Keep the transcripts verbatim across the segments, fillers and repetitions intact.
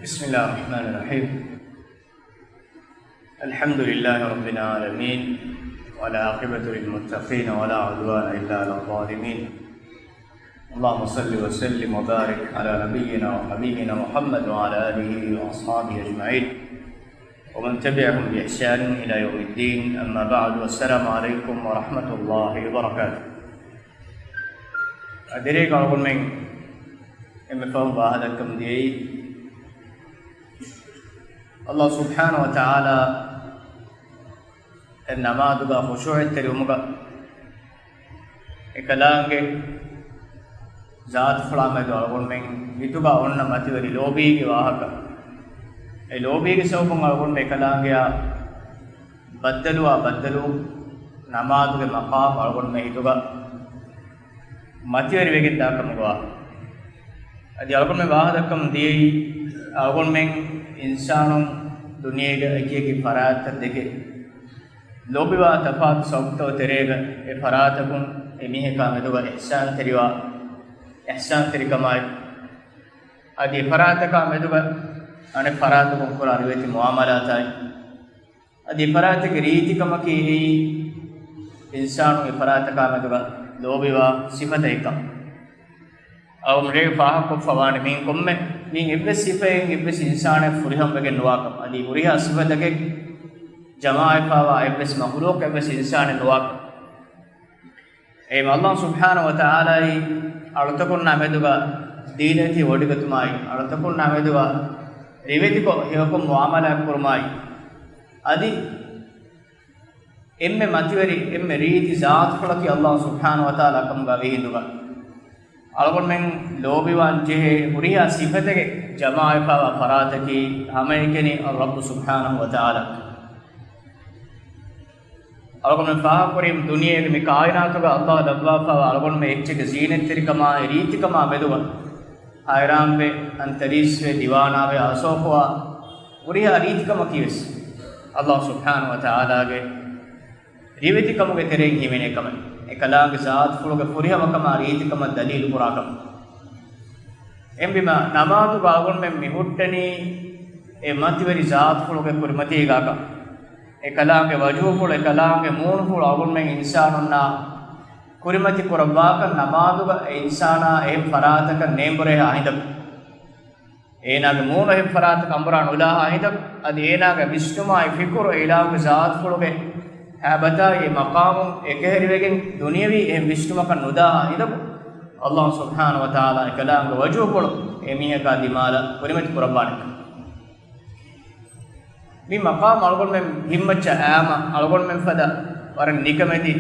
بسم الله الرحمن الرحيم. الحمد لله رب العالمين، والعاقبة للمتقين، ولا عدوان إلا على الظالمين. اللهم صل وسلم وبارك على نبينا وحبيبنا محمد وعلى آله وأصحابه أجمعين، ومن تبعهم بإحسان إلى يوم الدين. أما بعد، والسلام عليكم ورحمة الله وبركاته. އަދި ރޭގަ އަޅުގަނޑުމެން އެންމެ ފަހުން ވާހަކަ ދައްކަމުން ދިޔައީ، އަﷲ ސުބްޙާނަހޫ ވަތަޢާލާ އެ ނަމާދުގަ ޚުޝޫޢަތްތެރިވުމުގަ އެކަލާނގެ ޒާތުފުޅާ މެދު އަޅުގަނޑުމެން ހިތުގަ އޮންނަ މަތިވެރި ލޯބީގެ ވާހަކަ. އެ ލޯބީގެ ސަބަބުން އަޅުގަނޑުމެން އެކަލާނގެއާ ބައްދަލުވާ ބައްދަލު ނަމާދުގެ މަޤާމް އަޅުގަނޑުމެން ހިތުގަ މަތިވެރިވެގެން ދާ ކަމުގަ ވާ. އަދި އަޅުގަނޑުމެން ވާހަކަ ދައްކަމުން ދިޔައީ، އަޅުގަނޑުމެން އިންސާނުން ދުނިޔޭގެ އެކިއެކި ފަރާތްތައް ދެކެ، ލޯބިވާ ތަފާތު ސަބަބުތައް ތެރޭގަ އެ ފަރާތަކުން އެ މީހަކާ މެދުގަ އިޙްސާންތެރިވާ، އިޙްސާންތެރިކަމާއި، އަދި އެ ފަރާތަކާ މެދުގަ އަނެއް ފަރާތަކުން ކުރާ ރިވެތި މުޢާމަލާތާއި، އަދި އެ ފަރާތެއްގެ ރީތިކަމަކީ އެއީ، އިންސާނު އެ ފަރާތަކާ މެދުގަ ލޯބިވާ ސިފަތަކެއްކަން. އަޅުގަނޑުމެން ފާހަގަކޮށްފަވާނެ މިއިން ކޮންމެ މީން އެއްވެސް ސިފައެއް އެއްވެސް އިންސާނެއް ފުރިހަމަވެގެން ނުވާކަން، އަދި ހުރިހާ ސިފަތަކެއް ޖަމާވެފަވާ އެއްވެސް މަޚުލޫޤެއް އެއްވެސް އިންސާނެއް ނުވާކަން. އެހެން އަﷲ ސުބްޙާނަހޫ ވަތަޢާލާއީ އަޅުތަކުންނާ މެދުގަ ދީލަތި ވޮޑިގަތުމާއި، އަޅުތަކުންނާ މެދުގަ ރިވެތިކޮށް ހެޔޮކޮށް މުޢާމަލާތް ކުރުމާއި، އަދި އެންމެ މަތިވެރި، އެންމެ ރީތި ޒާތުފުޅަކީ އަﷲ ސުބްޙާނަހޫ ވަތަޢާލާ ކަމުގަ ވީ ހިނދުގަ، އަޅުގަނޑުމެން ލޯބިވާން ޖެހޭ ހުރިހާ ސިފަތަކެއް ޖަމާވެފަވާ ފަރާތަކީ ހަމައެކަނި އައްރައްބު ސުބްޙާނަހޫ ވަތަޢާލާ. އަޅުގަނޑުމެން ފާހަގަކުރީމު ދުނިޔޭގެ މި ކާއިނާތުގަ އަﷲ ލައްވާފަވާ އަޅުގަނޑުމެން އެއްޗެއްގެ ޒީނަތްތެރިކަމާއި ރީތިކަމާ މެދުގަ ހައިރާންވެ، އަންތަރީސްވެ، ދިވާނާވެ، އަސޯކުވާ ހުރިހާ ރީތިކަމަކީވެސް އަﷲ ސުބްޙާނަހޫ ވަތަޢާލާގެ ރިވެތިކަމުގެ ތެރެއިން ހިމެނޭ ކަމެއް، އެކަލާނގެ ޒާތުފުޅުގެ ފުރިހަމަކަމާ ރީތިކަމަށް ދަލީލު ކުރާ ކަމެއް. އެހެންވީމަ، ނަމާދުގަ އަޅުގަނޑުމެން މި ހުއްޓަނީ އެ މަތިވެރި ޒާތުފުޅުގެ ކުރިމަތީގަކަށް. އެކަލާނގެ ވަޖުހުފުޅު، އެކަލާނގެ މޫނުފުޅު އަޅުގަނޑުމެން އިންސާނުންނާ ކުރިމަތި ކުރައްވާކަން ނަމާދުގަ އެ އިންސާނާ އެހެން ފަރާތަކަށް ނޭނބުރޭހާ ހިނދަކު. އޭނާގެ މޫނު އެހެން ފަރާތަކަށް އަނބުރާ ނުލާހާ ހިނދަކު، އަދި އޭނާގެ ވިސްނުމާއި ފިކުރު އެ އިލާހުގެ ޒާތުފުޅުގެ ހައިބަތާއި އެ މަޤާމުން އެކަހެރިވެގެން ދުނިޔަވީ އެހެން ވިސްނުމަކަށް ނުދާހާ ހިނދަކު، އަﷲ ސުބްޙާނަހޫ ވަތަޢާލާ އެކަލާނގެ ވަޖުހުފުޅު އެ މީހަކާ ދިމާލަށް ކުރިމަތި ކުރައްވާނެ. މި މަޤާމް އަޅުގަނޑުމެން ހިތްމައްޗަށް އައީމަ، އަޅުގަނޑުމެން ފަދަ ވަރަށް ނިކަމެތި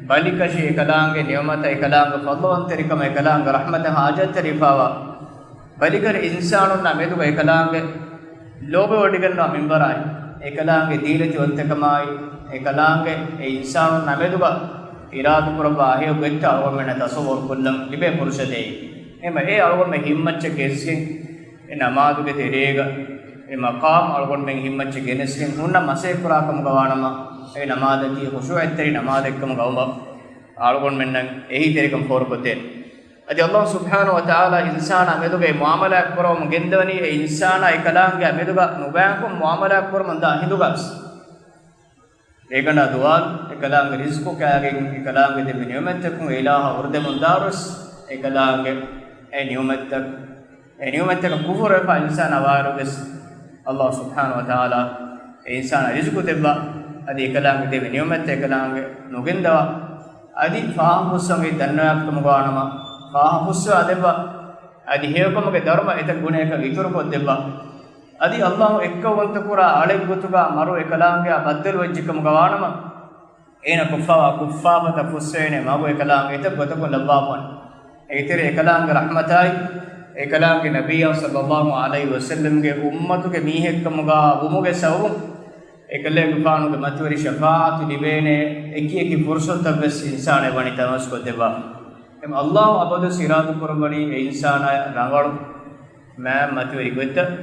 ބަލިކަށި އެކަލާނގެ ނިޢުމަތަށް، އެކަލާނގެ ފަޟްލުވަންތެރިކަމަށް، އެކަލާނގެ ރަޙްމަތަށް ހާޖަތްތެރިވެފަވާ ބަލިކަށި އިންސާނުންނާ މެދުގަ އެކަލާނގެ ލޯބިވޮޑިގަންނަވާ މިންވަރާއި، އެކަލާނގެ ދީލަތިވަންތަކަމާއި، އެކަލާނގެ އެ އިންސާނުންނާ މެދުގަ އިރާދަކުރައްވާ ހެޔޮ ގޮތްތައް އަޅުގަނޑުމެންނަށް ތަޞައްވަރު ކޮށްލަން ލިބޭ ފުރުޞަތެއް. އެހެންވެ، އެ އަޅުގަނޑުމެން ހިތްމައްޗަށް ގެނެސްގެން، އެ ނަމާދުގެ ތެރޭގަ އެ މަޤާމް އަޅުގަނޑުމެން ހިތްމައްޗަށް ގެނެސްގެން ހުންނަ މަސައްކަތް ކުރާ ކަމުގަ ވާނަމަ، އެ ނަމާދަކީ ޚުޝޫޢަތްތެރި ނަމާދެއްކަމުގަ ވުމަށް އަޅުގަނޑުމެންނަށް އެހީތެރިކަން ފޯރުކޮށްދޭނެ. އަދި އަﷲ ސުބްޙާނަހޫ ވަތަޢާލާ އިންސާނާ މެދުގައި މުޢާމަލާތް ކުރަވަމުން ގެންދަވަނީ، އެ އިންސާނާ އެކަލާނގެ މެދުގަ ނުބައިކޮށް މުޢާމަލާތް ކުރަމުން ދާ ހިނދުގަވެސް. ރޭގަނޑާ ދުވާލު، އެކަލާނގެ ރިޒްޤު ކާގެން، އެކަލާނގެ ދެއްވި ނިޢުމަތްތަކުން އެ އިލާހާ ހުރެދެމުން ދާރުވެސް، އެކަލާނގެ އެ ނިޢުމަތްތައް، އެ ނިޢުމަތްތަކަށް ކުފުރުވެފަ އިންސާނާ ވާއިރުވެސް، އަﷲ ސުބްޙާނަހޫ ވަތަޢާލާ އެ އިންސާނާ ރިޒްޤު ދެއްވާ، އަދި އެކަލާނގެ ދެއްވި ނިޢުމަތްތައް އެކަލާނގެ ނުގެންދަވާ، އަދި ފާހަގަ ހުއްސަވަން ދަންނަވާފަ ކަމުގަ ވާނަމަ، ފާހަގަ ހުއްސަވާ ދެއްވާ، އަދި ހެޔޮކަމުގެ ދަރުމަ އެތައް ގުނައަކަށް އިތުރުކޮށްދެއްވާ. އަދި އަﷲ އެއްކައުވަންތަކުރާ އަޅެއްގޮތުގަ މަރު އެކަލާނގެއާ ބައްދަލުވެއްޖެކަމުގަ ވާނަމަ، އޭނަ ކޮށްފަވާ ކުށްފާފަތައް ފުއްސެވޭނެ މަގު އެކަލާނގެ އެތައް ގޮތަކުން ލައްވާފަވަން. އޭގެތެރޭ އެކަލާނގެ ރަޙްމަތާއި، އެކަލާނގެ ނަބިއްޔާ ޞައްލައްލާހު ޢަލައިހި ވަސައްލަމްގެ އުއްމަތުގެ މީހެއްކަމުގަ ވުމުގެ ސަބަބުން، އެކަލޭގެފާނުގެ މަތިވެރި ޝަފާޢަތު ލިބޭނެ އެކި އެކި ފުރުޞަތުތައްވެސް އިންސާނާ ވަނީ ތަނަވަސްކޮށްދެއްވާފަ. އެހެން އަﷲ އަބަދުވެސް އިރާދަކުރައްވަނީ އެ އިންސާނާ ރަނގަޅު މާތް މަތިވެރި ގޮތްތައް،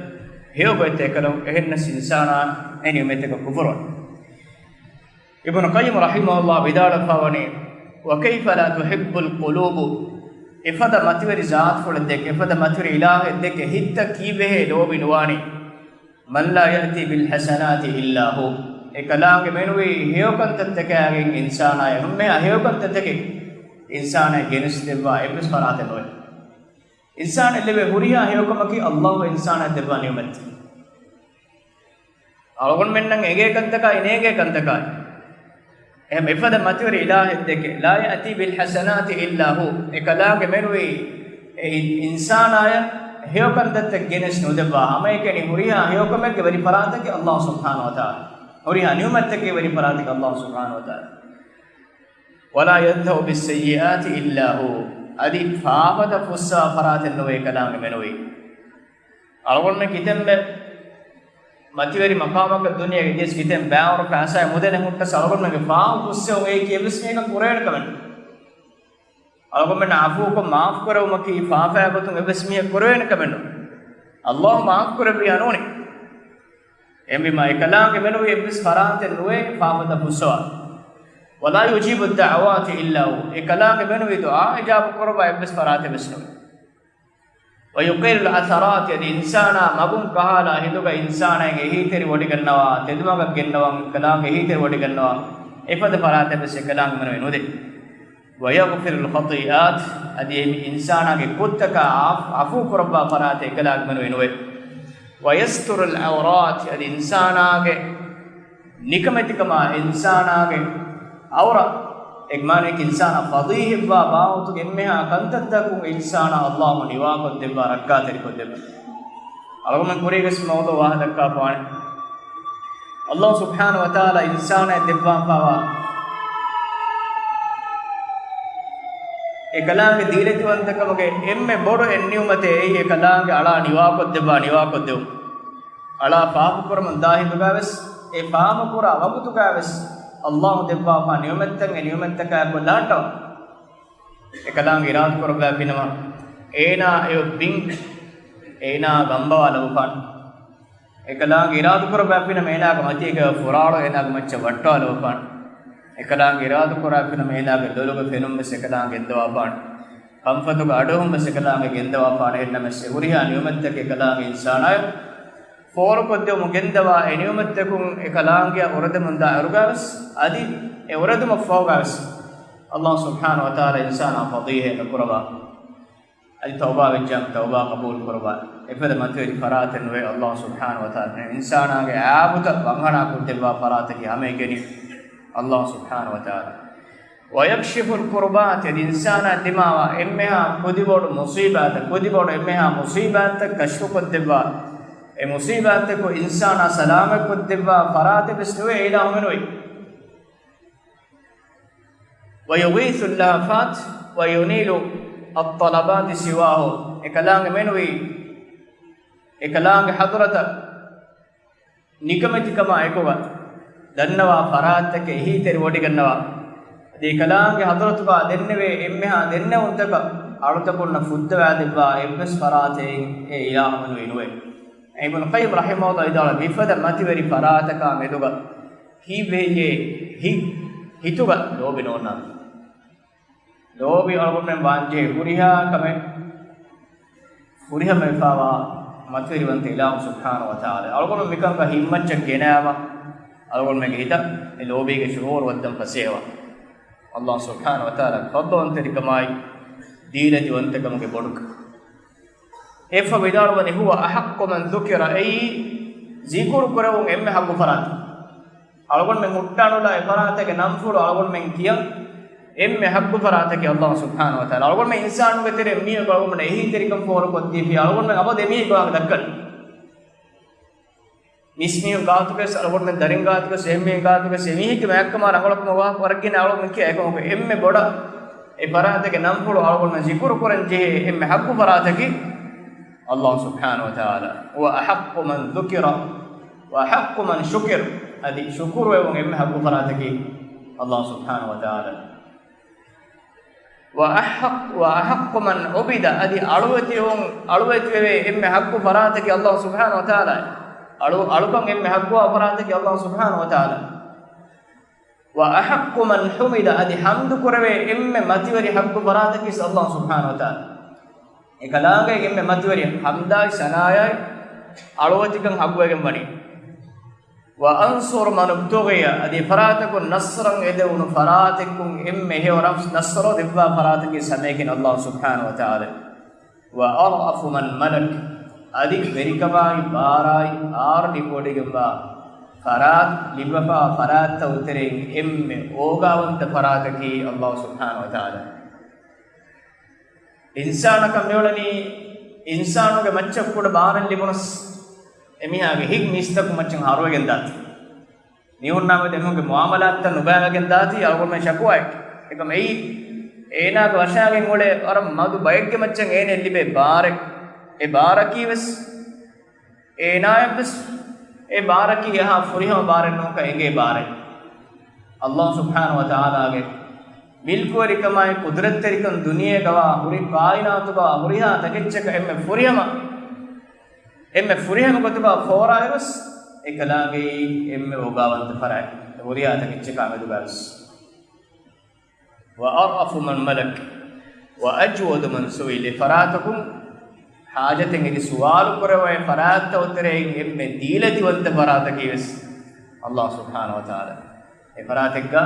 ހެޔޮ ގޮތްތައް އެކަލަން، އެހެންނަސް އިންސާނާ އެ ނިޢުމަތްތަކަށް ކުފުރުވަން. އިބްނު ޤައްޔިމް ރަޙިމަހުﷲ ވިދާޅުވެފަވަނީ، وكيف لا تحب القلوب އެފަދަ މަތިވެރި ޒާތުފުޅެއް ދެކެ، އެފަދަ މަތިވެރި އިލާހެއް ދެކެ ހިތަށް ކީއްވެހޭ ލޯބި ނުވާނީ؟ مَنْ لَا يَأْتِي بِالْحَسَنَاتِ إِلَّا هُوَ. އެކަލާނގެ މެނުވީ ހެޔޮކަންތައްތަކާގެން އިންސާނާޔަށް ނުމެހާ ހެޔޮކަންތައްތަކެއް އިންސާނާޔަށް ގެނެސްދެއްވާ އެއްވެސް ފަރާތެއް ނުވޭ. އިންސާނަށް ލިބޭ ހުރިހާ ހެޔޮކަމަކީ ﷲ އިންސާނާއަށް ދެއްވާ ނިޢުމަތެއް. އަޅުގަނޑުމެންނަށް އެނގޭ ކަންތަކާއި ނޭނގޭ ކަންތަކާއި. އެހެން އެފަދަ މަތިވެރި އިލާހެއް ދެކެ، لَا يَأْتِي بِالْحَسَنَاتِ إِلَّا هُوَ. އެކަލާނގެ މެނުވީ އެ އިން-، އިންސާނާޔަށް ހެޔޮކަންތައްތައް ގެނެސް ނުދެއްވާ، ހަމައެކަނި ހުރިހާ ހެޔޮކަމެއްގެ ވެރިފަރާތަކީ ﷲ ސުބްޙާނަހޫ ވަތަޢާލާ. ހުރިހާ ނިޢުމަތްތަކެއްގެ ވެރިފަރާތަކީ ﷲ ސުބްޙާނަހޫ ވަތަޢާލާ. وَلَا يَدْفَعُ بِالسَّيِّئَاتِ إِلَّا هُوَ. އަދި ފާފަތައް ފުއްސާ ފަރާތެއް ނުވޭ އެކަލާނގެ މެނުވީ. އަޅުގަނޑުމެން ކިތަންމެ މަތިވެރި މަޤާމަކަށް ދުނިޔޭގަ ދިޔަސް ކިތަން ބައިވަރު ފައިސާއެއް މުދަލެއް ހުއްޓަސް އަޅުގަނޑުމެންގެ ފާފަ ފުއްސެވުން އެއީކީ އެއްވެސް މީހަކަށް ކުރެވޭނެ ކަމެއް ނޫން. އަޅުގަނޑުމެންނަށް ޢަފޫކޮށް މާފުކުރެވުމަކީ ފާފައާ ގޮތުން އެއްވެސް މީހަކަށް ކުރެވޭނެ ކަމެއް ނޫން. ﷲ މާފުކުރެއްވިއްޔާ ނޫނީ. އެހެންވީމާ އެކަލާނގެ މެނުވީ އެއްވެސް ފަރާތެއް ނުވޭ ފާފަތައް ފުއްސަވާ. وَلَا يُجِيبُ الدَّعَوَاتِ إِلَّا هُوَ. އެކަލާނގެ މެނުވީ ދުޢާ އިޖާބަ ކުރައްވާ އެއްވެސް ފަރާތެއް ވެސް ނުވޭ. وَيُقِيلُ الْعَثَرَاتِ، އަދި އިންސާނާ މަގުން ކަހާލާ ހިނދުގަ އިންސާނާއަށް އެހީތެރިވޮޑިގަންނަވާ، ތެދުމަގަށް ގެންނަވަން އެކަލާނގެ އެހީތެރިވޮޑިގަންނަވާ، އެފަދަ ފަރާތެއް ވެސް އެކަލާނގެ މެނުވީ ނުދޭ. وَيَغْفِرُ الْخَطِيئَاتِ، އަދި އެ އިންސާނާގެ ކުށްތަކާ އާފް-، ޢަފޫ ކުރައްވާ ފަރާތެއް އެކަލާނގެ މެނުވީ ނުވޭ. وَيَسْتُرُ الْعَوْرَاتِ، އަދި އިންސާނާގެ ނިކަމެތިކަމާ، އިންސާނާގެ ޢައުރަ، އެ މާނައަކީ އިންސާނާ ފަޟީޙަތްވާ ބާވަތުގެ އެންމެހާ ކަންތައްތަކުން އިންސާނާ ﷲ ނިވާކޮށްދެއްވާ، ރައްކާތެރިކޮށްދެއްވާ. އަޅުގަނޑުމެން ކުރީގަސް މައުޟޫޢު ވާހަކަ ދައްކާފާނެ. ﷲ ސުބްޙާނަހޫ ވަތަޢާލާ އިންސާނާއަށް ދެއްވާފާވާ އެކަލާނގެ ދީލަތިވަންތަކަމުގެ އެންމެ ބޮޑު އެއް ނިޢުމަތެއް އެއީ އެކަލާނގެ އަޅާ ނިވާކޮށްދެއްވާ، ނިވާކޮށްދެވުން. އަޅާ ފާފަކުރަމުން ދާ ހިނދުގަވެސް، އެ ފާފަކުރާ ވަގުތުގަވެސް ﷲ ދެއްވާފާ ނިޢުމަތްތައް އެ ނިޢުމަތްތަކާއެކު ލާންޓަވާ. އެކަލާނގެ އިރާދަކުރައްވާފިނަމަ، އޭނާ އެ ބިން، އޭނާ ގަނބަވާ ލަވަފާނެ. އެކަލާނގެ އިރާދަކުރައްވާފިނަމަ، އޭނާގެ މަތީގަ ފުރާޅު އޭނާގެ މައްޗަށް ވައްޓަވާލަވަފާނެ. އެކަލާނގެ އިރާދަކުރާފިނަމަ، އޭނާގެ ލޮލުގެ ފެނުން ވެސް އެކަލާނގެ ގެންދަވާފާނެ. ކަންފަތުގެ އަޑުއެހުން ވެސް އެކަލާނގެ ގެންދަވާފާނެ. އެހެންނަމަވެސް އެ ހުރިހާ ނިޢުމަތްތަކެއް އެކަލާނގެ އިންސާނާއަށް ފޯރުކޮށްދެވުމުން ގެންދަވާ އެ ނިޢުމަތްތަކުން އެކަލާނގެއަށް އުރެދެމުންދާ އިރުގަވެސް، އަދި އެ އުރެދުމަށްފަހުގަވެސް ﷲ ސުބްޙާނަހޫ ވަތަޢާލާ އިންސާނާ ފަޟީޙަތް ނުކުރައްވާ. އަދި ތައުބާ ވެއްޖާމަ ތައުބާ ޤަބޫލު ކުރައްވާ. އެފަދަ މަތިވެރި ފަރާތެއް ނުވޭ ﷲ ސުބްޙާނަހޫ ވަތަޢާލާ. އިންސާނާގެ އާބުތައް ވަންހަނާ ކޮށްދެއްވާ ފަރާތަކީ ހަމައެކަނި ﷲ ސުބްޙާނަހޫ ވަތަޢާލާ. وَيَكْشِفُ الْكُرْبَاتِ، އަދި އިންސާނާއަށް ދިމާވާ އެންމެހާ ކުދިބޮޑު މުޞީބާތައް، ކުދިބޮޑު އެންމެހާ މުޞީބާތަކަށް ކަޝްފުކޮށްދެއްވާ، އެ މުޞީބާތަކުން އިންސާނާ ސަލާމަތްކޮށްދެއްވާ ފަރާތެއް ވެސް ނުވޭ އެ އިލާހު މެނުވީ. وَيُغِيثُ اللَّهْفَاتِ وَيُنِيلُ الطَّلَبَاتِ سِوَاهُ. އެކަލާނގެ މެނުވީ، އެކަލާނގެ ޙަޟްރަތަށް ނިކަމެތިކަމާ އެކުގަ ދަންނަވާ ފަރާތްތަކެއް އެހީތެރިވޮޑިގަންނަވާ. އަދި އެކަލާނގެ ޙަޟްރަތުގަ ދެންނެވޭ އެންމެހާ ދެންނެވުންތަކަށް އަޅުތަކުންނަށް ފުއްދަވާދެއްވާ އެއްވެސް ފަރާތެއް އެ އިލާހު މެނުވީ ނުވޭ. އިބްނު ޤައްޔިމް ރަޙިމަހުﷲ ވިދާޅުވީ، މިފަދަ މަތިވެރި ފަރާތަކާ މެދުގަ ކީއްވެހޭ ހި-، ހިތުގަ ލޯބި ނޯންނާނެ. ލޯބި އަޅުގަނޑުމެން ވާންޖެހޭ ހުރިހާ ކަމެއް ފުރިހަމަވެފާވާ މަތިވެރިވަންތަ އިލާހު ސުބްޙާނަހޫ ވަތަޢާލާ. އަޅުގަނޑު މިކަންކަން ހިތްމައްޗަށް ގެނައިމަ، އަޅުގަނޑުމެންގެ ހިތަށް އެ ލޯބީގެ ޝުޢޫރު ވައްދަން ފަސޭހަވާ. ﷲ ސުބްޙާނަހޫ ވަތަޢާލާ ފަޟްލުވަންތެރިކަމާއި ދީލަތިވަންތަކަމުގެ ބޮޑުކަން. އެއަށްފަހު ވިދާޅުވަނީ، هُوَ أَحَقُّ مَنْ ذُكِرَ، އެއީ ޒިކުރު ކުރެވުން އެންމެ ހައްގު ފަރާތެއް. އަޅުގަނޑުމެން ހުއްޓާނުލާ އެ ފަރާތެއްގެ ނަންފުޅު އަޅުގަނޑުމެން ކިޔަން އެންމެ ހައްގު ފަރާތަކީ ﷲ ސުބްޙާނަހޫ ވަތަޢާލާ. އަޅުގަނޑުމެން އިންސާނުންގެ ތެރެއިން މީހަކު އަޅުގަނޑުމެން އެހީތެރިކަން ފޯރުކޮށްދީފި، އަޅުގަނޑުމެން އަބަދު އެމީހަކު ވާހަކަ ދައްކަނީ. މިސްމީހުން ގާތުގަސް، އަޅުގަނޑުމެން ދަރިން ގާތުގަސް، އެހެންމީހުން ގާތުގަސް، އެމީހެއްގެ މާތްކަމާ ރަނގަޅަކަމަށް ވާހަކަ ވަރަށް ގިނަ އަޅުގަނޑުމެން ކިޔާ. އެކަމަކު އެންމެ ބޮޑަށް އެ ފަރާތެއްގެ ނަންފުޅު އަޅުގަނޑުމެން ޒިކުރު ކުރަން ޖެހޭ އެންމެ ހައްގު ފަރާތަކީ ﷲ ސުބްޙާނަހޫ ވަތަޢާލާ. هُوَ أَحَقُّ مَنْ ذُكِرَ وَأَحَقُّ مَنْ شُكِرَ. އަދި ޝުކުރުވެވުން އެންމެ ހައްގު ފަރާތަކީ ﷲ ސުބްޙާނަހޫ ވަތަޢާލާ. وَأَحَقُّ، وَأَحَقُّ مَنْ عُبِدَ، އަދި އަޅުވެތިވެވުން، އަޅުވެތިވެވޭ އެންމެ ހައްގު ފަރާތަކީ ﷲ ސުބްޙާނަހޫ ވަތަޢާލާ. އަޅު، އަޅުކަން އެންމެ ހައްގުވާ ފަރާތަކީ ﷲ ސުބްޙާނަހޫ ވަތަޢާލާ. وأحق من حمد، އަދި ޙަމްދު ކުރެވޭ އެންމެ މަތިވެރި ޙައްޤު ފަރާތަކީ ﷲ ސުބްޙާނަހޫ ވަތަޢާލާ. އެކަލާނގެ އެންމެ މަތިވެރި ޙަމްދާއި ސަނާއާއި އަޅުވެތިކަން ޙައްޤުވެގެން ވަނީ. وأنصر من ابتغي، އަދި އެފަރާތަކުން ނަޞްރަށް އެދެވުނު ފަރާތެއްގެ އެންމެ ހެޔޮ ނަޞްރު ދެއްވާ ފަރާތަކީ ހަމައެކަނި ﷲ ސުބްޙާނަހޫ ވަތަޢާލާ. وأرأف من ملك، އަދި ވެރިކަމާއި ބާރާއި އާރު ލިބިވޮޑިގެންވާ ފަރާތް، ލިބިފާ ފަރާތްތައް އުތެރެއިން އެންމެ އޯގާވަންތަ ފަރާތަކީ ﷲ ސުބްޙާނަހޫ ވަތަޢާލާ. އިންސާނަކަށް މިއުޅެނީ، އިންސާނުގެ މައްޗަށް ކުޑަ ބާރެއް ލިބުނަސް، އެމީހާގެ ހިތް މީސްތަކު މައްޗަށް ހަރުވެގެން ދާތީ. މީހުންނާ މެދު އެމީހުންގެ މުޢާމަލާތްތައް ނުބައިވެގެން ދާތީ އަޅުގަނޑުމެން ޝަކުވާއެކު. އެކަމަ އެއީ، އޭނާގެ ވަށާގެން އުޅޭ ވަރަށް މަދު ބައެއްގެ މައްޗަށް އޭނައަށް ލިބޭ ބާރެއް. އެ ބާރަކީ ވެސް، އޭނާއަށް ވެސް އެ ބާރަކީ އެހާ ފުރިހަމަ ބާރެއް ނޫންކަން އެނގޭ ބާރެއް. ﷲ ސުބްޙާނަހޫ ވަތަޢާލާގެ މިލްކުވެރިކަމާއި ޤުދުރަތްތެރިކަން ދުނިޔޭގަވާ ހުރި ކާއިނާތުގަ ހުރިހާ ތަކެއްޗަކަށް އެންމެ ފުރިހަމަ، އެންމެ ފުރިހަމަ ގޮތުގަ ފޯރާއިރުވެސް އެކަލާނގެއީ އެންމެ އޯގާވަންތަ ފަރާތް ހުރިހާ ތަކެއްޗަކާ މެދުގަވެސް. وأرأف من ملك وأجود من سئل، އެ ފަރާތަކުން ޙާޖަތެއް އެދި ސުވާލު ކުރެވޭ ފަރާތްތައް އުތެރެއިން އެންމެ ދީލަތިވަންތަ ފަރާތަކީ ވެސް ﷲ ސުބްޙާނަހޫ ވަތަޢާލާ. އެ ފަރާތެއްގަ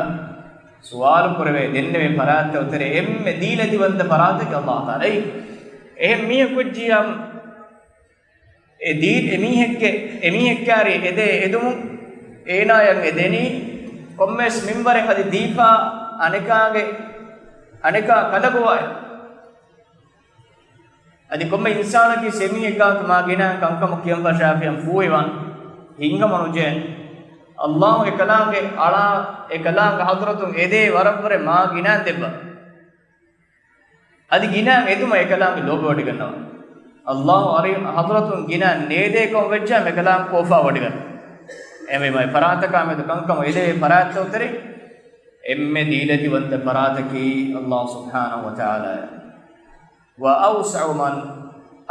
ސުވާލު ކުރެވޭ ދެންނެވޭ ފަރާތްތައް އުތެރޭ އެންމެ ދީލަތިވަންތަ ފަރާތަކީ ﷲ ތަޢާލާ. އެހެން މީހަކު ވެއްޖިއްޔާ އެ ދީ، އެ މީހެއްގެ، އެ މީހެއްގެ އަރި އެދޭ އެދުމުން އޭނާޔަށް އެ ދެނީ ކޮންމެވެސް މިންވަރެއް އަދި ދީފާ އަނެކާގެ، އަނެކާ ކަލަގޮވާއެއް. އަދި ކޮންމެ އިންސާނަކީ އެ މީހެއްގާތު މާ ގިނަ ކަންކަމަށް ކިޔަން ފަށާފިޔަން ފޫހިވާން ހިނގަމަނުޖެ. ﷲ އެކަލާނގެ އަޅާ، އެކަލާނގެ ޙަޟްރަތުން އެދޭ ވަރަށްވުރެ މާ ގިނަ ދެއްވާ. އަދި ގިނަ އެދުމަށް އެކަލާނގެ ލޯބިވޮޑިގަންނަވާ. ﷲ އަރި ޙަޟްރަތުން ގިނަ ނޭދޭ ކަމަށް ވެއްޖާ އެކަލާނގެ ކޯފާ ވޮޑިގަން. އެހެންވީމާ އެ ފަރާތަކާ މެދު ކަންކަމަށް އެދެވޭ ފަރާތްތައް އުތެރި އެންމެ ދީލަތިވަންތަ ފަރާތަކީ ﷲ ސުބްޙާނަހޫ ވަތަޢާލާ. وأوسع من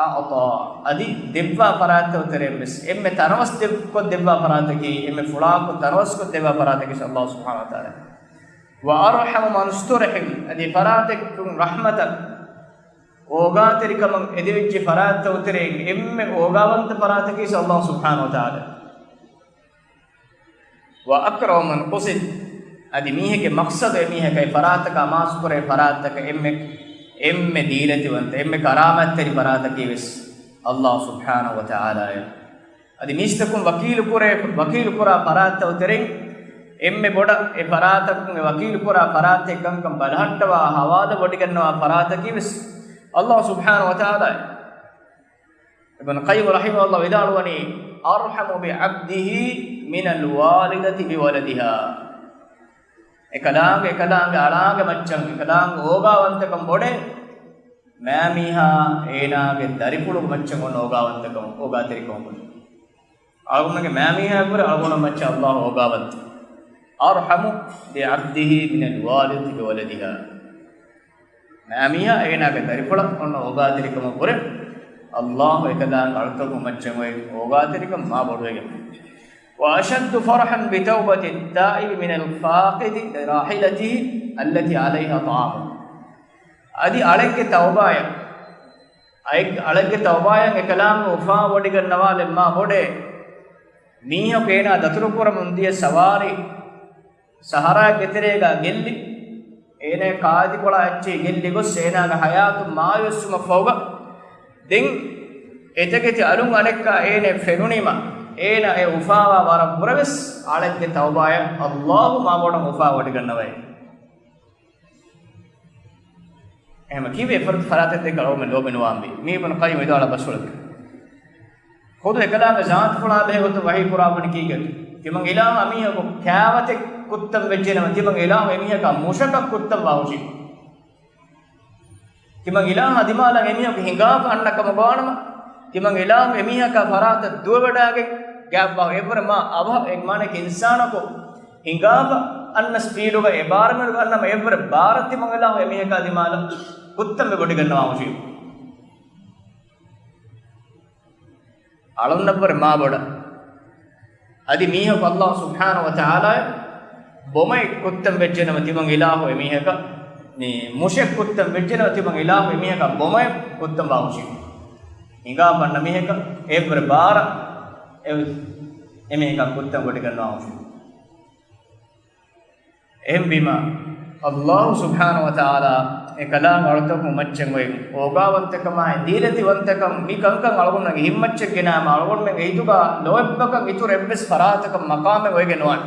أعطى، އަދި ދެއްވާ ފަރާތްތައް އުތެރެއިން ވެސް އެންމެ ތަނަވަސް ދެއް-، ކޮށް ދެއްވާ ފަރާތަކީ، އެންމެ ފުޅާކޮށް ތަނަވަސްކޮށް ދެއްވާ ފަރާތަކީ ﷲ ސުބްޙާނަހޫ ވަތަޢާލާ. وأرحم من استرحم، އަދި ފަރާތެއްގެ ރަޙްމަތަށް އޯގާތެރިކަމަށް އެދެވިއްޖެ ފަރާތްތައް އުތެރެއިން އެންމެ އޯގާވަންތަ ފަރާތަކީ ﷲ ސުބްޙާނަހޫ ވަތަޢާލާ. وأكرم من قصد، އަދި މީހެއްގެ މަޤްޞަދު އެމީހަކަށް އެ ފަރާތަކަށް އަމާޒުކުރޭ ފަރާތަކަށް އެންމެ، އެންމެ ދީލަތިވަންތަ، އެންމެ ކަރާމަތްތެރި ފަރާތަކީ ވެސް ﷲ ސުބްޙާނަހޫ ވަތަޢާލާއޭ. އަދި މީސްތަކުން ވަކީލު ކުރޭ، ވަކީލު ކުރާ ފަރާތްތައް އުތެރެއިން އެންމެ ބޮޑަށް އެ ފަރާތަކުން އެ ވަކީލު ކުރާ ފަރާތެއް ކަންކަން ބަލަހައްޓަވާ ހަވާލު ވޮޑިގަންނަވާ ފަރާތަކީ ވެސް ﷲ ސުބްޙާނަހޫ ވަތަޢާލާއޭ. އިބްނު ޤައްޔިމް ރަޙިމަހުﷲ ވިދާޅުވަނީ، أرحم بعبده من الوالدة بولدها. އެކަލާނގެ، އެކަލާނގެ އަޅާނގެ މައްޗަށް، އެކަލާނގެ އޯގާވަންތަކަން ބޮޑޭ، މާމީހާ އޭނާގެ ދަރިފުޅުގެ މައްޗަށް އޮންނަ އޯގާވަންތަކަމަށް، އޯގާތެރިކަމަށް ބޮޑޭ. އަޅުގަނޑުގެ މާމީހާއަށްވުރެ އަޅުގަނޑު މައްޗަށް ﷲ އޯގާވަންތަ. أرحم بعبده من الوالدة بولدها. މާމީހާ އޭނާގެ ދަރިފުޅަށް އޮންނަ އޯގާތެރިކަމަށްވުރެ، ﷲ އެކަލާނގެ އަޅުތަކު މައްޗަށް އޮތް އޯގާތެރިކަން މާ ބޮޑުވެގެން. وأشد فرحا بتوبة التائب من الفاقد لراحلته التي عليها طعامه. އަދި އަޅެއްގެ ތައުބާޔަށް، އައި-، އަޅެއްގެ ތައުބާޔަށް އެކަލާނގެ އުފާވޮޑިގަންނަވާލެއް މާ ބޮޑޭ. މީހަކު އޭނާ ދަތުރުކުރަމުން ދިޔަ ސަވާރީ ސަހަރާގެ ތެރޭގަ ގެއްލި، އޭނާ ކާދިކޮޅާ އެއްޗެހި ގެއްލި ގޮސް އޭނާގެ ޙަޔާތު މާވެސްވުމަށްފަހުގަ، ދެން އެތަކެތި އަލުން އަނެއްކާ އޭނާ ފެނުނީމަ، އޭނާ އެ އުފާވާ ވަރަށް ބުރަވެސް އަޅެއްގެ ތައުބާޔަށް ﷲ މާބޮޑަށް އުފާވޮޑިގަންނަވައޭ. އެހެމަ ކީއްވެ ފަރާތެއް ދެކެ އަޅުގަނޑު ލޯބިނުވާންވީ؟ މީ އިބްނު ޤައްޔިމް ވިދާޅުވާ ބަސްފުޅަކީ. ޚުދު އެކަލާނގެ ޒާތުފުޅާ ބެހޭގޮތުން ވަޙީ ކުރާ ބުނި ކީގެ؟ ތިމަން އިލާހު އެމީހަކު ކާވަތެއް ކުއްތަން ވެއްޖެނަމަ، ތިމަން އިލާހު އެމީހަކާ މުށަކަށް ކުއްތަން ވާ ހުށީ. ތިމަން އިލާހު ދިމާލަށް އެމީހަކު ހިނގާފަ އަންނަ ކަމަށް ގޮވާނަމަ، ތިމަން އިލާހު އެމީހަކާ ފަރާތަށް ދުވެވަޑައިގެން ގާތްވާ އެއްވަރެ މާ އަވަހަށް އެ މާނައަކީ އިންސާނަކު ހިނގާފަ އަންނަ ސްޕީޑުގަ އެ ބާރުމެނުގަ އަންނަމަ އެއްވަރެ ބާރަށް ތިމަން އިލާހު އެމީހަކާ ދިމާލަށް ކުއްތަން ވެވޮޑިގަންނަވާ ހުށީ. އަޅުންނަށްވުރެ މާ ބޮޑަށް. އަދި މީހަކު ﷲ ސުބްޙާނަހޫ ވަތަޢާލާ ބޮމައެއް ކުއްތަން ވެއްޖެނަމަ ތިމަން އިލާހު އެމީހަކަށް، މި މުށެއް ކުއްތަން ވެއްޖެނަމަ ތިމަން އިލާހު އެމީހަކަށް ބޮމައެއް ކުއްތަން ވާ ހުށި. ހިނގާ ބަންނަ މީހަކަށް އެއްވަރެ ބާރަށް އެ، އެމީހަކަށް ކުއްތަން ވޮޑިގަންނަވާ ހުށި. އެހެންވީމަ، ﷲ ސުބްޙާނަހޫ ވަތަޢާލާ އެ ކަލާނގެ އަޅުތަކުން މައްޗަށް އޮތް އޯގާވަންތަކަމާއި ދީލަތިވަންތަކަން މި ކަންކަން އަޅުގަނޑުމެންގެ ހިތްމައްޗަށް ގެނާމަ އަޅުގަނޑުމެންގެ ހިތުގަ ލޯތްބަކަށް އިތުރު އެއްވެސް ފަރާތަކަށް މަޤާމެއް އޮތްގެން ނުވާނެ.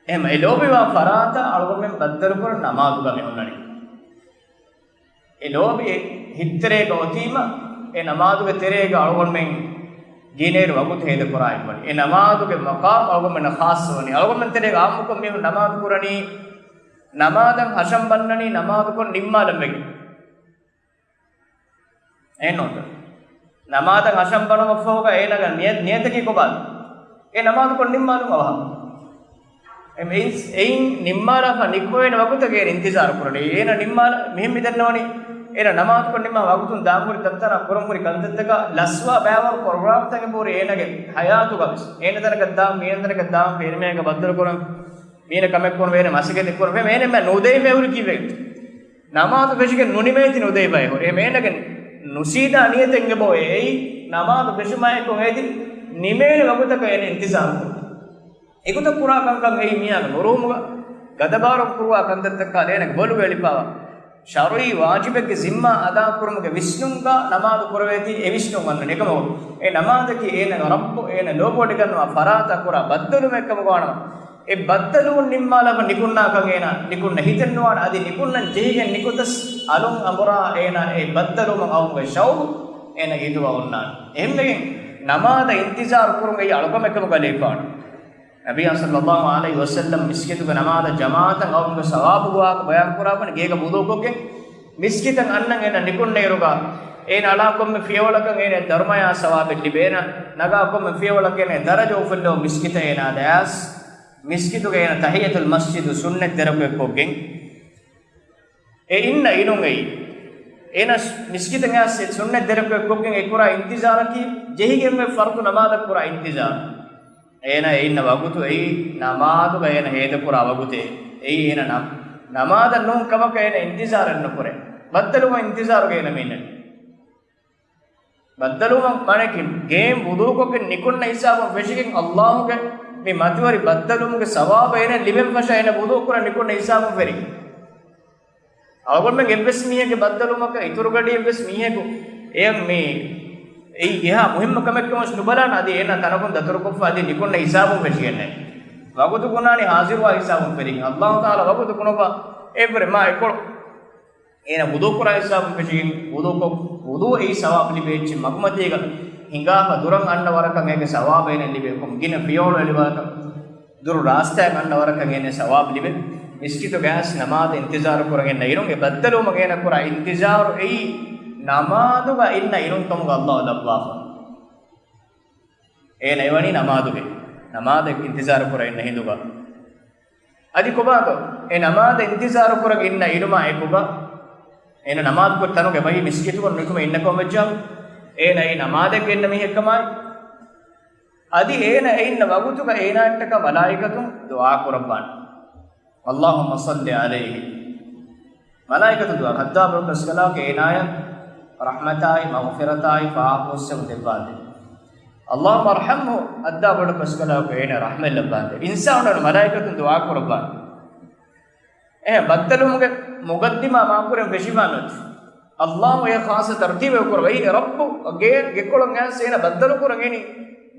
އެހެން އެ ލޯބިވާ ފަރާތަށް އަޅުގަނޑުމެން ބައްދަލުކުރަން ނަމާދުގަ މި ހުންނަނީ. އެ ލޯބި އެ ހިތްތެރޭގަ އޮތީމަ، އެ ނަމާދުގެ ތެރޭގަ އަޅުގަނޑުމެން ގިނައިރު ވަގުތު ހޭދަކުރާ އިންވަނީ. އެ ނަމާދުގެ މަޤާމު އަޅުގަނޑުމެންނަށް ޚާއްޞަވަނީ. އަޅުގަނޑުމެން ތެރޭގަ އާއްމުކޮށް މީހުން ނަމާދު ކުރަނީ، ނަމާދަށް ހަށަން ބަންނަނީ، ނަމާދުކޮށް ނިންމާލަން ވެގެން. އެހެންނޫންތަ؟ ނަމާދަށް ހަށަން ބަނުމަށްފަހުގަ އޭނާގެ ނިޔަ-، ނިޔަތަކީ ކޮބާ؟ އެ ނަމާދުކޮށް ނިންމާލުން އަވަހަށް. އެ މީންސް އެއިން ނިންމާލާފަ ނިކުމެވޭނެ ވަގުތަކަށް އޭނަ އިންތިޒާރު ކުރަނީ. އޭނަ ނިންމާލަ-، މިހެން މި ދަންނަވަނީ، އޭނަ ނަމާދުކޮށް ނިންމާ ވަގުތުން ދާން ހުރި ތަންތަނަށް ކުރަން ހުރި ކަންތައްތަކަށް ލަސްވާ ބައިވަރު ޕްރޮގްރާމްތަކެއް ހުރި އޭނަގެ ހަޔާތުގަ ވެސް. އޭނަ ތަނަކަށް ދާން، މީނަ ތަނަކަށް ދާން، ފޭނަމޭގަ ބައްދަލު ކުރަން، މީނަ ކަމެއް ކުރަން، ވޭނެ މަސައްކަތެއް ކުރަން، ފެ-، އޭނަ މެ ނުދޭ ފެހުރި ކީއްވެ؟ ނަމާދު ފެށިގެން ނުނިމޭތި ނުދޭ ބައި ހުރި. އެ މޭނަގެ ނުސީދާ ނިޔަތެއް އެބަ އެއީ ނަމާދު ފެށުމާއެކު އޭތި ނިމޭނެ ވަގުތަކަށް އޭނަ އިންތިޒާރު ކުރުން. އެގޮތަށް ކުރާ ކަންކަން އެއީ މީހާގެ ނުރުހުމުގަ ގަދަބާރު ކުރުވާ ކަންތައްތަކާ އޭނަގެ ބޮލުގަ އެޅިފައިވާ ޝަރުޢީ ވާޖިބެއްގެ ޒިންމާ އަދާކުރުމުގެ ވިސްނުންގަ ނަމާދު ކުރެވޭތީ އެ ވިސްނުން އޮންނަނީ. އެކަމަކު އެ ނަމާދަކީ އޭނަގެ ރައްބު އޭނަ ލޯބިވޮޑިގަންނަވާ ފަރާތަށް ކުރާ ބައްދަލުމެއް ކަމަކު ވާނަމަ، އެ ބައްދަލުވުން ނިންމާލާފަ ނިކުންނާކަން އޭނަ ނިކުންނަ ހިތެއް ނުވާނެ. އަދި ނިކުންނަން ޖެހިގެން ނިކުތަސް އަލުން އަނބުރާ އޭނަ އެ ބައްދަލުވުމަށް އައުމުގެ ޝައުގު އޭނަގެ ހިތުގަ އޮންނާނެ. އެހެންވެގެން ނަމާދަށް އިންތިޒާރު ކުރުން އެއީ އަޅުކަމެއް ކަމަކަށް ލިބިފައިވާނެ. ނަބިއްޔާ ޞައްލައްލާހު ޢަލައިހި ވަސައްލަމް މިސްކިތުގެ ނަމާދަށް ޖަމާޢަތަށް އައުމުގެ ސަވާބުގެ ވާހަކަ ބަޔާން ކުރާ ބުނި، ގޭގަ ވުޟޫކޮށްގެން މިސްކިތަށް އަންނަން އޭނަ ނިކުންނައިރުގަ އޭނަ އަޅާ ކޮންމެ ފިޔަވަޅަކަށް އޭނަ ދަރުމަޔާ ސަވާބެއް ލިބޭ. އޭނަ ނަގާ ކޮންމެ ފިޔަވަޅަކަށް އޭނަ ދަރަޖަ އުފުއްލެވުން މިސްކިތަށް އޭނާ ދާސް. މިސްކިތުގަ އޭނަ ތަޙިއްޔަތުލް މަސްޖިދު ސުންނަތް ދެރަކުއެއް ކޮށްގެން އެ އިންނަ އިނުން އެއީ. އޭނަ މިސްކިތަށް އައިސް ސުންނަތް ދެރަކުއެއް ކޮށްގެން އެ ކުރާ އިންތިޒާރަކީ ޖެހިގެންވެ ފަރުޟު ނަމާދަށް ކުރާ އިންތިޒާރު. އޭނަ އެ އިންނަ ވަގުތު އެއީ ނަމާދުގަ އޭނަ ހޭދަކުރާ ވަގުތޭ. އެއީ އޭނަ ނަމް-، ނަމާދަށް ނޫން ކަމަކަށް އޭނަ އިންތިޒާރެއް ނުކުރޭ. ބައްދަލުވުމަށް އިންތިޒާރުގަ އޭނަ މި އިންނަނީ. ބައްދަލުވުމަށް މާނައަކީ ގޭން ވުޟޫކޮށްގެން ނިކުންނަ ހިސާބުން ފެށިގެން ﷲ ގެ މި މަތިވެރި ބައްދަލުވުމުގެ ސަވާބަށް އޭނަ ލިބެން ފަށާ އޭނަ ވުޟޫ ކުރަން ނިކުންނަ ހިސާބުން ފެށިގެން. އަޅުގަނޑުމެން އެއްވެސް މީހެއްގެ ބައްދަލުވުމަކަށް އިތުރު ގަޑި އެއްވެސް މީހަކު އެ މި އެއީ އެހާ މުހިއްމު ކަމެއްކަމަށް ނުބަލާނަ، އަދި އޭނާ ތަނަކުން ދަތުރުކޮށްފަ އަދި ނިކުންނަ ހިސާބުން ފެށިގެންނެ. ވަގުތު ކުނާނީ ހާޒިރުވާ ހިސާބުން ފެށިގެން. ﷲ ތަޢާލާ ވަގުތު ކުނޮފަ އެއްވަރެ މާ އެކޮޅު އޭނަ ވުޟޫ ކުރާ ހިސާބުން ފެށިގެން ވުޟޫކޮށް، ވުޟޫ އެއީ ސަވާބު ލިބޭ އެއްޗެއް މަގުމަތީގަ ހިނގާފަ ދުރަށް އަންނަ ވަރަކަށް އޭގެ ސަވާބު އޭނަ ލިބޭ. ކޮން ގިނަ ފިޔަވަޅު އެޅި ވަރަކަށް ދުރު ރާސްތާއަށް އަންނަ ވަރަކަށް އޭނަ ސަވާބު ލިބޭ. މިސްކިތުގައި އައިސް ނަމާދަށް އިންތިޒާރު ކުރަން އިންނަ އިރުން އެ ބައްދަލުވުމަށް އޭނަ ކުރާ އިންތިޒާރު އެއީ ނަމާދުގަ އިންނަ އިރުން ކަމުގަ ﷲ ލައްވާފަ. އޭނަ އެވަނީ ނަމާދުގަ، ނަމާދަށް އިންތިޒާރު ކުރަން އިންނަ ހިނދުގަ. އަދި ކޮބާތޯ އެ ނަމާދަށް އިންތިޒާރު ކުރަން އިންނަ އިރުމާ އެކުގަ، އޭނަ ނަމާދު ކުރި ތަނުގެ ބަހީ މިސްކިތުގަ ނުކުމެ އިންނަ ކަމަށް ވެއްޖާ، އޭނަ އެ ނަމާދަށް އިންނަ މީހެއް ކަމާއި، އަދި އޭނަ އެ އިންނަ ވަގުތުގަ އޭނާއަށްޓަކާ މަލާއިކަތުން ދުޢާ ކުރައްވާނެ. اللهم صل عليه. މަލާއިކަތުން ދުޢާ، ހައްދާ ބޮޑު ކަސްކަލާކޮ އޭނާޔަށް ރަޙްމަތާއި، މަޣްފިރަތާއި، ފާފަ ފުއްސެވުން ދެއްވާނދޭ. اللهم ارحمه، ހައްދާ ބޮޑު ކަސްކަލާކޮ އޭނާ ރަޙްމަތް ލައްވާނދޭ. އިންސާނުން މަލާއިކަތުން ދުޢާ ކުރައްވާނދޭ. އެހެން ބައްދަލުވުމުގެ މުގައްދިމާ މާކުރެން ފެށިފާނަ އޮތީ. ﷲ އެ ޚާއްޞަ ތަރުތީބެއް ކުރައްވައި، އެ ރައްބު ގެ، ގެކޮޅުން އައިސް އޭނަ ބައްދަލު ކުރަން އެނީ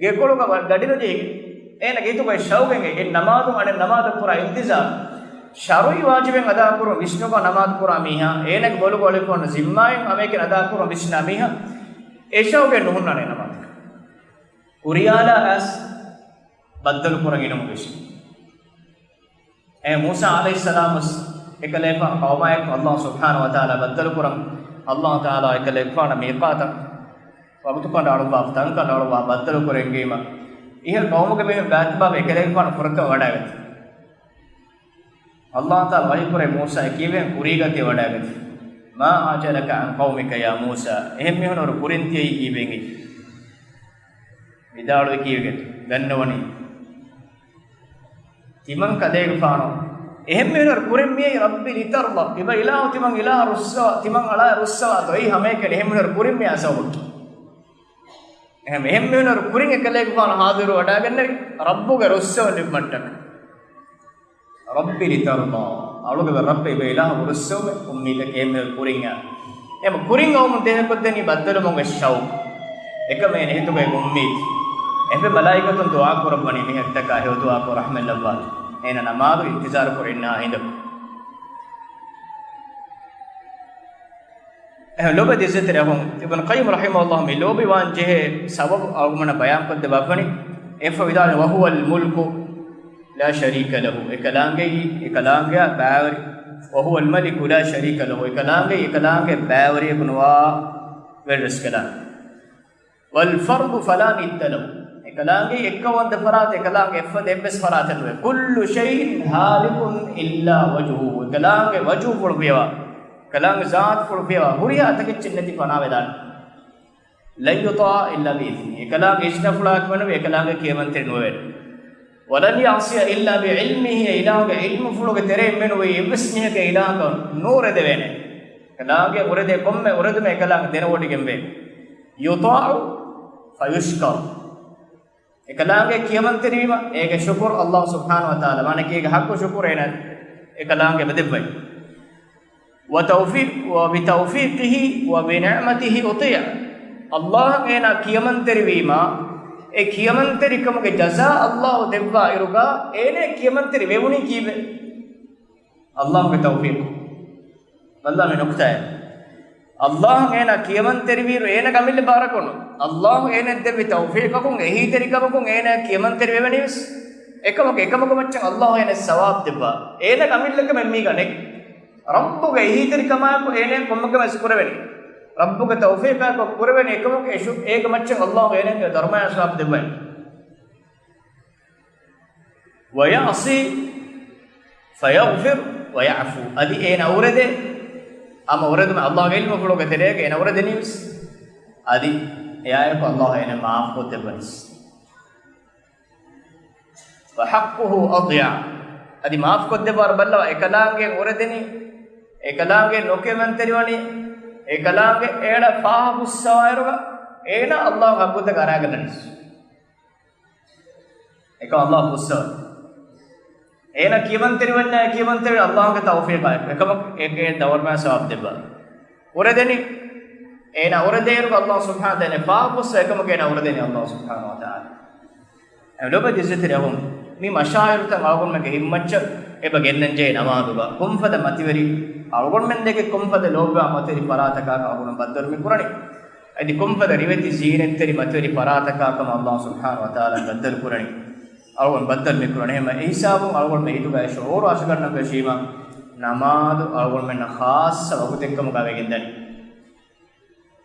ގެކޮޅުގަ ވަ-، ގަޑި ނުޖެހިގެން. އޭނަގެ ހިތުގައި ޝައުގެން އެ ނަމާދު އަނެއް ނަމާދަށް ކުރާ އިންތިޒާރު. ޝަރުޢީ ވާޖިބެއް އަދާކުރުން ވިސްނުގަ ނަމާދު ކުރާ މީހާ، އޭނަގެ ބޮލުގަ އޮޅިފަ އޮންނަ ޒިންމާއެއް ހަމައެކަނި އަދާކުރުން ވިސްނާ މީހާ، އެ ޝައުގެއް ނުހުންނާނެ ނަމާދަކަށް. ކުރިޔާލާ އައިސް ބައްދަލު ކުރަން އިނުމުގެ ވިސްނުން. އެ މޫސާ ޢަލައިހިއްސަލާމް ވެސް އެކަލޭގެފާނު ޤައުމާއެކު ﷲ ސުބްޙާނަހޫ ވަތަޢާލާ ބައްދަލުކުރަން، ﷲ ތަޢާލާ އެކަލޭގެފާނަށް މީޤާތަށް ވަގުތު ކަނޑައަޅުއްވާފަ، ތަން ކަނޑައަޅުއްވާ ބައްދަލުކުރެންގެވީމަ، އިހަ ޤައުމުގެ މީހުން ބާތިބާ އެކަލޭގެފާނު ފުރަތަމަ ވަޑައިގަތީ. ﷲ ތަޢާލާ ވަޙީކުރޭ މޫސާއަށް ކީއްވެ ކުރީގަތީ ވަޑައިގަތީ. ما أعجلك عن قومك يا موسى. އެހެން މީހުން ހުރި ކުރިން ތިޔައީ ކީއްވެގެން؟ ވިދާޅުވީ ކީއްވެގެން؟ ދަންނަވަނީ. ތިމަން ކަލޭގެފާނު އެހެން މީހުން ކުރިން މިއީ، رب لترضى، ތިބަ އިލާހު ތިމަން އިލާހަށް ރުއްސަވާ، ތިމަން އަޅާ ރުއްސަވާތޯ؟ އެއީ ހަމައެކަނި އެހެން މީހުން ކުރިން މިއާ ސަބަބަކީ. އެހެން، އެހެން މީހުން ކުރިން އެކަލޭގެފާނު ޙާޟިރު ވަޑައިގެންނެވި، ރައްބުގެ ރުއްސެވުން ލިބުމަށްޓަކަ. رب لترضى. އަޅުގެ ރައްބޭ އިބަ އިލާހު ރުއްސެވުމެއް އުއްމީދަކީ އެހެން މީހުން ކުރިން އާ. އެހެން ކުރިން އައުމުން ދޭހަކޮށްދެނީ ބައްދަލުވުމުގެ ޝައުޤު. އެކަމޭ ހިތުގައި އުއްމީދު. އެހެންވެ މަލާއިކަތުން ދުޢާ ކުރައްވަނީ މީހަކުތަކާ ހެޔޮ ދުޢާކޮށް ރަޙްމަތް ލައްވާތި. އޭނަ ނަމާދު އިންތިޒާރު ކުރި އިންނަ ހިނދު. އެހެން ލޯބިވެތި އިއްޒަތްތެރި އަޚުން، އިބްނު ޤައްޔިމް ރަޙިމަހުﷲ މި ލޯބިވާން ޖެހޭ ސަބަބު އަޅުގަނޑަށް ބަޔާންކޮށްދެއްވާފަނި. އެއަށްފަހު ވިދާޅުވި، وهو الملك لا شريك له، އެކަލާނގެއީ، އެކަލާނގެއާ ބައިވެރި. وهو الملك لا شريك له، އެކަލާނގެއީ، އެކަލާނގެ ބައިވެރިޔަކު ނުވާ ވެރިރަސްކަލާނގެ. والفرد فلا ند له، އެކަލާނގެއީ އެއްކައުވަންދެއް ފަރާތެއް، އެކަލާނގެ އެއްފަދަ އެއްވެސް ފަރާތެއް ނުވޭ. كل شيء هالك إلا وجهه، އެކަލާނގެ ވަޖުހުފުޅު ފިޔަވާ، އެކަލާނގެ ޒާތުފުޅު ފިޔަވާ، ހުރިހާ އަތަކެއްޗެއް ނެތި ފަނާވެދާނެ. لن يطاع إلا بإذنه، އެކަލާނގެ އިޒްނަފުޅާއެކު މެނުވީ އެކަލާނގެ ކިޔަމަންތެރި ނުވެވޭނެ. ولن يعصي إلا بعلمه، އެ އިލާހުގެ ޢިލްމުފުޅުގެ ތެރެއިން މެނުވީ އެއްވެސް މީހަކަށް އެ އިލާހަކަށް ނޫރެދެވޭނެ. އެކަލާނގެ އުރެދޭ ކޮންމެ އުރެދުމެއް އެކަލާނގެ ދެނެވޮޑިގެންވޭ. يطاع فيشكر، އެކަލާނގެ ކިޔަމަންތެރިވީމަ، އޭގެ ޝުކުރު ﷲ ސުބްޙާނަހޫ ވަތަޢާލާ، ވާނެކީ އޭގެ ޙައްޤު ޝުކުރު އޭނަ އެކަލާނގެ އެބަދެއްވައި. وتوفيق، وبتوفيقه وبنعمته أطيع، ﷲ އޭނާ ކިޔަމަންތެރިވީމާ، އެ ކިޔަމަންތެރިކަމުގެ ޖަޒާ ﷲ ދެއްވާ އިރުގަ އޭނަ ކިޔަމަންތެރި ވެވުނީ ކީއްވެ؟ ﷲގެ ތައުފީޤު. ބައްލާ މި ނުކުތާއެއް. ﷲ އޭނާ ކިޔަމަންތެރިވީއިރު އޭނަ ކަމިއްލަ ބާރަކުނު. ﷲ އޭނަ ދެއްވި ތައުފީޤަކުން، އެހީތެރިކަމަކުން އޭނަ ކިޔަމަންތެރި ވެވެނީވެސް. އެކަމަކު، އެކަމަކު މައްޗަށް ﷲ އޭނަ ސަވާބް ދެއްވާ. އޭނަ ކަމިއްލަކަށް މި ގަނެ. ރައްބުގެ އެހީތެރިކަމާއެކު އޭނަ ކޮންމެ ކަމެއް ކުރެވެނީ. ރައްބުގެ ތައުފީޤާއެކު ކުރެވެނީ އެކަމަކު އެ ޝު-، އޭގެ މައްޗަށް ﷲ އޭނަގެ ދަރުމަޔާ ސަވާބް ދެއްވައި. ويعصي فيغفر ويعفو. އަދި އޭނަ އުރެދޭ، ހަމަ އުރެދުމެއް ﷲގެ ޢިލްމުފުޅުގެ ތެރޭގަ އޭނަ އުރެދެނީވެސް. އަދި އެއާއެކު ﷲ އޭނަ މާފްކޮށްދެއްވަނީސް. وحقه أضيع. އަދި މާފްކޮށްދެއްވާއިރު ބައްލަވާ، އެކަލާނގެ އުރެދެނީ، އެކަލާނގެ ނުކިޔަމަންތެރިވަނީ، އެކަލާނގެ އޭނަ ފާހަ ފުއްސަވާއިރުގަ އޭނަ ﷲގެ ޙައްޤުތައް އަރާގަންނަނީސް. އެކަމަކު ﷲ ފުއްސަވަން. އޭނަ ކިޔަމަންތެރިވަންޏާ ކިޔަމަންތެރި ﷲގެ ތައުފީޤާއެކު. އެކަމަކު އޭގެ ދަރުމަޔާ ސަވާބް ދެއްވާ. އުރެދެނީ. އޭނަ އުރެދޭއިރު ﷲ ސުބްޙާނަހޫ ވަތަޢާލާ ފާފުއްސަ އެކަމަކު އޭނަ އުރެދެނީ ﷲ ސުބްޙާނަހޫ ވަތަޢާލާ. އެ ލޯބިވެތި އިއްޒަތްތެރި އަޚުން، މި މަޝާޢިރުތައް އަޅުގަނޑުމެންގެ ހިތްމައްޗަށް އެބަ ގެންނަންޖެހޭ ނަމާދުގަ. ކޮންފަދަ މަތިވެރި އަޅުގަނޑުމެންދެކެ ކޮންފަދަ ލޯބިވާ މަތިވެރި ފަރާތަކާކަށް އަޅުގަނޑު ބައްދަލު މި ކުރަނީ. އަދި ކޮންފަދަ ރިވެތި ޒީނަތްތެރި މަތިވެރި ފަރާތަކާކަމަށް ﷲ ސުބްޙާނަހޫ ވަތަޢާލާ ބައްދަލު ކުރަނީ. އަޅުގަނޑު ބައްދަލު މި ކުރަނީ. އެހެންވެ އެ ހިސާބުން އަޅުގަނޑުމެން ހިތުގައި ޝުޢޫރު އަށަގަންނަން ފެށީމަ، ނަމާދު އަޅުގަނޑުމެންނަށް ޚާއްޞަ ވަގުތެއްކަމުގަ ވެގެންދަނީ.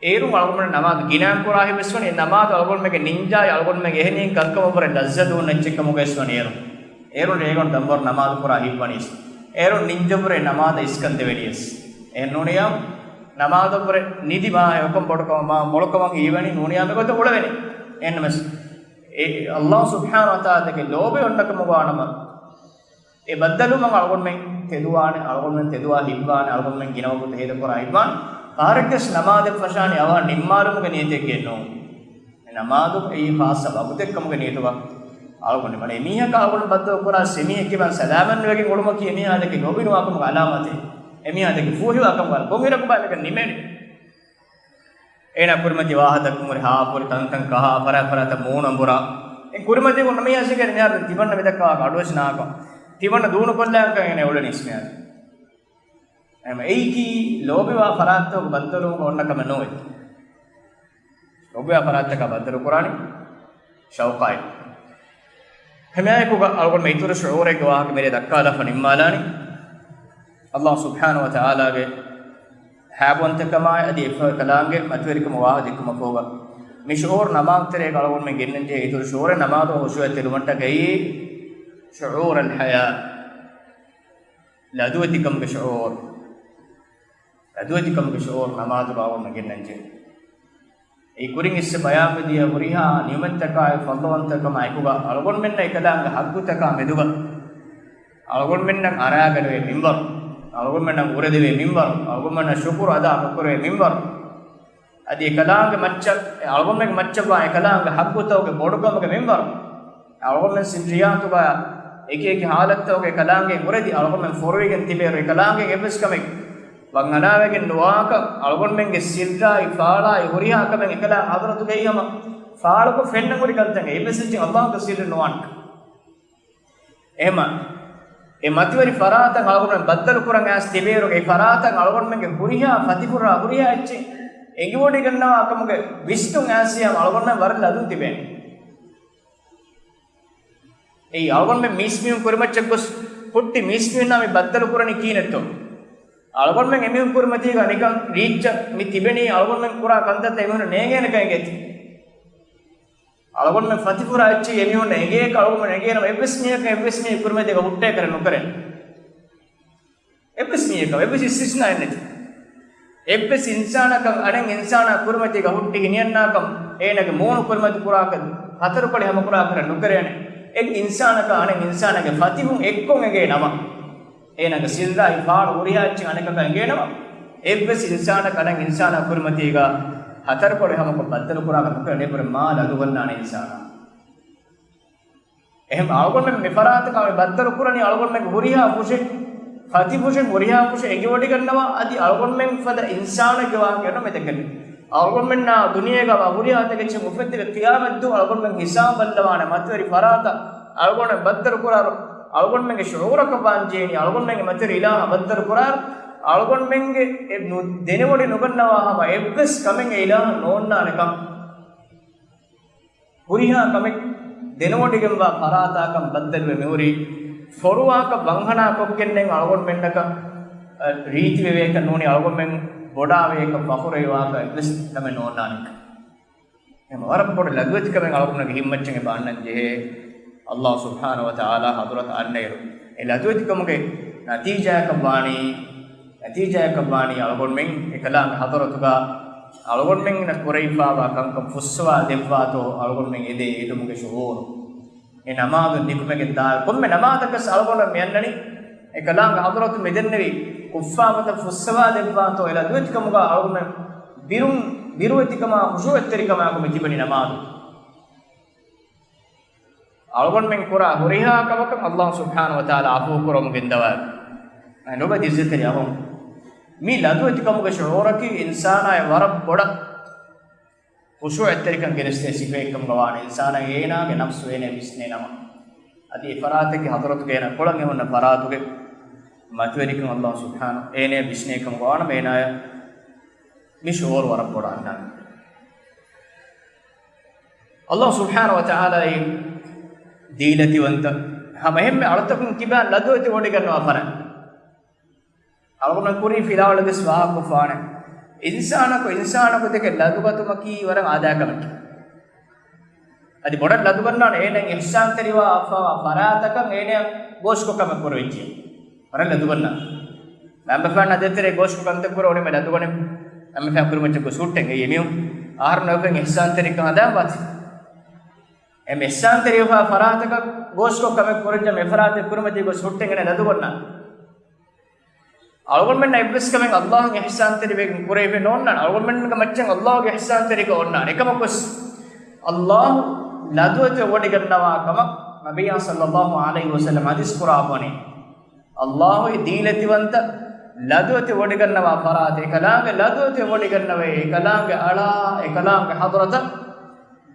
އޭރުން އަޅުގަނޑުމެން ނަމާދު ގިނައިން ކުރާ ހިތްވެސް ވަނީ، ނަމާދު އަޅުގަނޑުމެންގެ ނިންޖާއި އަޅުގަނޑުމެންގެ އެހެނީން ކަންކަމަށްވުރެ ލައްޒަތު ހުންނަ އެއްޗެއްކަމުގައިވެސް ވަނީ އޭރުން. އޭރުން ރޭގަނޑު ދަންވަރު ނަމާދު ކުރާ ހިތްވަނީސް. އޭރުން ނިންޖަވުރެ ނަމާދަށް އިސްކަން ދެވެނީވެސް. އެހެންނޫނިޔާ ނަމާދަށްވުރެ ނިދި މާ އެކަން ބޮޑުކަމަށް މާ މޮޅުކަމަށް ހީވަނީ ނޫނިޔާ މިގޮތަށް އުޅެވެނީ. އެހެންނަމަވެސް އެ ﷲ ސުބްޙާނަހޫ ވަތަޢާލާގެ ލޯބި އޮންނަކަމުގަ ވާނަމަ، އެ ބައްދަލުވުމަށް އަޅުގަނޑުމެން ތެދުވާނެ، އަޅުގަނޑުމެން ތެދުވާ ހިތްވާނެ، އަޅުގަނޑުމެން ގިނަ ވަގުތު ހޭދަކުރާ ހިތްވާނެ. ކަހަރެއްގެސް ނަމާދެއް ފަށާނީ އަވަހަށް ނިންމާލުމުގެ ނިޔަތެއްގައެއް ނޫން. އެ ނަމާދު އެއީ ޚާއްޞަ ވަގުތެއްކަމުގެ ނިޔަތުގަ އަޅުގަނޑު ނިންމާނެ. އެމީހަކާ އަޅުގަނޑު ބައްދަލު ކުރާ އެމީހެއް ކިބަން ސަލާމަތްވެގެން އުޅުމަކީ އެމީހާ ދެކެ ލޯބިނުވާކަމުގެ އަލާމަތެއް. އެމީހާ ދެކެ ފޫހިވާކަމުގެ އަލާ-، ކޮންއިރަކު ބާ މިކަން ނިމޭނެ. އޭނާ ކުރިމަތި ވާހަކަ ދައްކަމުން ހުރި ހާފުރި ތަންތަން ކަހާ ފަރާތް ފަރާތަށް މޫނު އަނބުރާ. އެ ކުރިމަތީގަ ނަމަ އަސިގެ މިހާރު ތިމަންނަ މިދައްކާ އަޑުވެސް ނާކަން. ތިމަންނަ ދޫނުކޮށްލާންކަން އޭނަ އުޅެނީސް މިހާރު. އެހެން އެއީކީ ލޯބިވާ ފަރާތްތަކުގެ ބައްދަލުވުމުގަ އޮންނަ ކަމެއް ނޫން. ލޯބިވާ ފަރާތްތަކާ ބައްދަލު ކުރާނީ ޝައުޤާއި. ހަމައެކުގަ އަޅުގަނޑުމެން އިތުރު ޝުޢޫރެއްގެ ވާހަކަ މިރޭ ދައްކާލާފަ ނިންމާލާނީ. ﷲ ސުބްޙާނަހޫ ވަތަޢާލާގެ ހައިބަވަންތަކަމާއި އަދި އެއްފަހަރު ކަލާނގެ މަތިވެރިކަމުގެ ވާހަކަ ދެއްކުމަށްފަހުގަ މި ޝުޢޫރު ނަމާދު ތެރޭގަ އަޅުގަނޑުމެން ގެންނަންޖެހޭ އިތުރު ޝުޢޫރެއް ނަމާދު ޚުޝޫޢަށް ތެދުމަށްޓަކައި ޝުޢޫރަލް ޙަޔާ، ލަދުވެތިކަމުގެ ޝުޢޫރު. ލަދުވެތިކަމުގެ ޝުޢޫރު ނަމާދުގަ އަޅުގަނޑުމެން ގެންނަންޖެހޭ. އެ ކުރިން އިސް ބަޔާންވެދިޔަ ހުރިހާ ނިޢުމަތްތަކާއި ފަޟްލުވަންތަކަމާ އެކުގަ އަޅުގަނޑުމެންނަށް އެކަލާނގެ ޙައްޤުތަކާ މެދުގަ އަޅުގަނޑުމެންނަށް އަރާގަނެވޭ މިންވަރު، އަޅުގަނޑުމެންނަށް އުރެދެވޭ މިންވަރު، އަޅުގަނޑުމެންނަށް ޝުކުރު އަދާ ނުކުރެވޭ މިންވަރު، އަދި އެކަލާނގެ މައްޗަށް، އެ އަޅުގަނޑުމެންގެ މައްޗަށްވާ އެކަލާނގެ ޙައްޤުތަކުގެ ބޮޑުކަމުގެ މިންވަރު، އަޅުގަނޑުމެން ސިއްރިއްޔާތުގަ އެކި އެކި ޙާލަތްތަކުގަ އެކަލާނގެ އުރެދި އަޅުގަނޑުމެން ފޮރުވިގެން ތިބޭއިރު އެކަލާނގެ އެއްވެސް ކަމެއް ވަންހަނާވެގެން ނުވާކަން، އަޅުގަނޑުމެންގެ ސިއްރާއި ފާޅާއި ހުރިހާ ކަމެއް އެކަލާނގެ ޙަޟްރަތުގައި ހަމަ ފާޅުކޮށް ފެންނަން ހުރި ކަންތައް އެއްވެސް އެއްޗެއް ﷲ ގެ ސިއްރެއް ނުވާނެ. އެހެމަ، އެ މަތިވެރި ފަރާތަށް އަޅުގަނޑުމެން ބައްދަލު ކުރަން އައިސް ތިބޭއިރު އެ ފަރާތަށް އަޅުގަނޑުމެންގެ ހުރިހާ ފަތިފުރާ ހުރިހާ އެއްޗެއް އެނގިވޮޑިގަންނަވާ ކަމުގެ ވިސްނުން އައިސް ހަމަ އަޅުގަނޑުމެން ވަރަށް ލަދުން ތިބޭނެ. އެއީ އަޅުގަނޑުމެން މީސްމީހުން ކުރިމައްޗަށް ގޮސް ހުއްޓި މީސްމީހުންނާ މި ބައްދަލު ކުރަނީ ކީނެއްތޯ؟ އަޅުގަނޑުމެން އެމީހުން ކުރިމަތީގަ ނިކަން ރީއްޗަށް މި ތިބެނީ އަޅުގަނޑުމެން ކުރާ ކަންތައްތައް އެމީހުންނަށް ނޭނގޭނެކަން އެނގޭތީ. އަޅުގަނޑުމެން ފަތިފުރާ އެއްޗެއް އެމީހުންނަށް އެނގޭކަށް އަޅުގަނޑުމެން އެނގޭނަމަ އެއްވެސް މީހަކަށް އެއްވެސް މީހެއް ކުރިމަތީގަ ހުއްޓޭކަށް ނުކެރޭނެ. އެއްވެސް މީހަކަށް އެއްވެސް އިސްތިސްނާއެއް ނެތި. އެއްވެސް އިންސާނަކަށް އަނެއް އިންސާނާ ކުރިމަތީގަ ހުއްޓި ހިނިއަންނާކަން، އޭނާގެ މޫނު ކުރިމަތި ކުރާކަށް، ހަތަރުކޮޅެއް ހަމަކުރާކަށް ނުކެރޭނެ. އެއް އިންސާނަކަށް އަނެއް އިންސާނާގެ ފަތިހުން އެއްކޮށް އެނގޭ ނަމަ، އޭނާގެ ސިއްރާއި ފާޅު ހުރިހާ އެއްޗެއް އަނެކަކަށް އެނގޭނަމަ، އެއްވެސް އިންސާނަކަށް އަނެއް އިންސާނާ ކުރިމަތީގަ ހަތަރުކޮޅެއް ހަމަކޮށް ބައްދަލު ކުރާކަށް ނުކެރޭނެ އެބުރެ މާ ލަދުގަންނާނެ އިންސާނާ. އެހެން އަޅުގަނޑުމެން މި ފަރާތަކާ މި ބައްދަލު ކުރަނީ އަޅުގަނޑުމެން ހުރިހާ ފުށެއް، ފަތިފުށެއް ހުރިހާ ފުށެއް އެނގިވޮޑިގަންނަވާ، އަދި އަޅުގަނޑުމެން ފަދަ އިންސާނެއްގެ ވާހަކައެއް ނޫން މި ދެކެނީ. އަޅުގަނޑުމެންނާ ދުނިޔޭގަ ވާ ހުރިހާ ތަކެއްޗެއް އުފެއްދެވި ޤިޔާމަތްދުވަހު އަޅުގަނޑުމެން ހިސާބު ބައްލަވާނެ މަތިވެރި ފަރާތަށް އަޅުގަނޑުމެން ބައްދަލު ކުރާއިރު، އަޅުގަނޑުމެންގެ ޝުޢޫރަކަށް ވާން ޖެހެނީ، އަޅުގަނޑުމެންގެ މަތިވެރި އިލާހަށް ބައްދަލު ކުރާއިރު، އަޅުގަނޑުމެންގެ އެ ނު-، ދެނެވޮޑި ނުގަންނަވާ ހަމަ އެއްވެސް ކަމެއް އެ އިލާހަށް ނޯންނާނެކަން. ހުރިހާ ކަމެއް ދެނެވޮޑިގެންވާ ފަރާތާކަން ބައްދަލުވެ މިހުރީ، ފޮރުވާކަށް ވަންހަނާ ކޮށްގެންނެއް އަޅުގަނޑުމެންނަކަށް، އަ، ރީތިވެވޭކަށް ނޫނީ، އަޅުގަނޑުމެން ބޮޑާވޭކަށް ފަޚުރުވެވާކަށް އެއްވެސް ކަމެއް ނޯންނާނެކަން. އެހެން ވަރަށް ބޮޑު ލަދުވެތިކަމެއް އަޅުގަނޑުގެ ހިތްމައްޗަށް އެބަ އަންނަން ޖެހޭ. ﷲ ސުބްޙާނަހޫ ވަތަޢާލާ ޙަޟްރަތަށް އަންނައިރު، އެ ލަދުވެތިކަމުގެ ނަތީޖާއަކަށް ވާނީ، ނަތީޖާއަކަށް ވާނީ އަޅުގަނޑުމެން އެކަލާނގެ ޙަޟްރަތުގަ އަޅުގަނޑުމެންނަށް ކުރެވިފާވާ ކަންކަން ފުއްސަވާ ދެއްވާތޯ އަޅުގަނޑުމެން އެދޭ އެދުމުގެ ޝުޢޫރު. އެ ނަމާދު ނިކުމެގެން ދާ ކޮންމެ ނަމާދަކަސް އަޅުގަނޑަށް މި އަންނަނީ، އެކަލާނގެ ޙަޟްރަތު މި ދެންނެވި ކުށްފާފަތައް ފުއްސަވާ ދެއްވާތޯ އެ ލަދުވެތިކަމުގަ އަޅުގަނޑުމެން ބިރުން، ބިރުވެތިކަމާ ޚުޝޫޢަތްތެރިކަމާއެކު މި ތިބެނީ ނަމާދު. އަޅުގަނޑުމެން ކުރާ ހުރިހާ ކަމަކަށް ﷲ ސުބްޙާނަހޫ ވަތަޢާލާ ޢަފޫ ކުރަމުގެ އިންދަވާ. އަ، ނުބަ ދިއްޒަތެރި އަހުން. މި ލަދުވެތިކަމުގެ ޝުޢޫރަކީ އިންސާނާއަށް ވަރަށް ބޮޑަށް ޚުޝޫޢަތްތެރިކަން ގެނެސްދޭ ސިފައެއްކަމުގަ ވާނެ. އިންސާނާ އޭނާގެ ނަފްސު އޭނަ ވިސްނޭ ނަމަ، އަދި އެ ފަރާތެއްގެ ޙަޟްރަތުގަ އޭނަ ކޮޅަށް އެހުންނަ ފަރާތުގެ މަތިވެރިކަން ﷲ ސުބްޙާނަހޫ އޭނަ ވިސްނޭ ކަމުގަ ވާނަމަ އޭނާއަށް މި ޝުޢޫރު ވަރަށް ބޮޑަށް އަންނާނެ. ﷲ ސުބްޙާނަހޫ ވަތަޢާލާ އެ ދީލަތިވަންތަ ހަމަ އެހެންމެ އަޅުތަކުން ތިބާ ލަދުވެތި ވޮޑިގަންނަވާ ފަރާތް. އަޅުގަނޑު ކުރީ ފިލާވަޅުގެ ވާހަކަ ކޮށްފާނެ. އިންސާނަކު އިންސާނަކު ދެކެ ލަދުގަތުމަކީ ވަރަށް އާދައިގެ ކަމެއް. އަދި ބޮޑަށް ލަދުގަންނާނެ އޭނަ އިޙްސާންތެރިވާ ފަރާތަކަށް އޭނަ ގޯސްކޮށް ކަމެއް ކުރެވިއްޖެ. ވަރަށް ލަދުގަންނާނެ. ނަމަ ފަން އަދެތެރޭ ގޯސްކޮށް ކަންތައް ކުރެވުނީމަ ލަދުގަނެ. ނަމަ ފަން ކުރިމައްޗަށް ގޮސް ހުއްޓެން އެ އެމިއު އަހަރު ނަވެފެން އިޙްސާންތެރިކަން ހަދާ ވާތި. އެ އިޙްސާންތެރިވާ ފަރާތަކަށް ގޯސްކޮށް ކަމެއް ކުރެއްޖެ މި ފަރާތެއް ކުރިމަތީ ގޮސް ހުއްޓެން އޭނަ ލަދުގަންނާނެ. އަޅުގަނޑުމެންނަށް އެއްވެސް ކަމެއް ﷲ އިޙްސާންތެރި ވެގެން ކުރެވޭ ނޯންނާނެ. އަޅުގަނޑުމެންގެ މައްޗަށް ﷲ ގެ އިޙްސާންތެރިކަން އޮންނާނެ. އެކަމަކުވެސް ﷲ ލަދުވެތި ވޮޑިގަންނަވާ ކަމަށް ނަބިއްޔާ ޞައްލައްލާހު ޢަލައިހި ވަސައްލަމަ ޙަދީޘް ކުރާފަނީ. ﷲ އެ ދީލަތިވަންތަ ލަދުވެތި ވޮޑިގަންނަވާ ފަރާތެއް އެކަލާނގެ ލަދުވެތި ވޮޑިގަންނަވައި އެކަލާނގެ އަޅާ އެކަލާނގެ ޙަޟްރަތަށް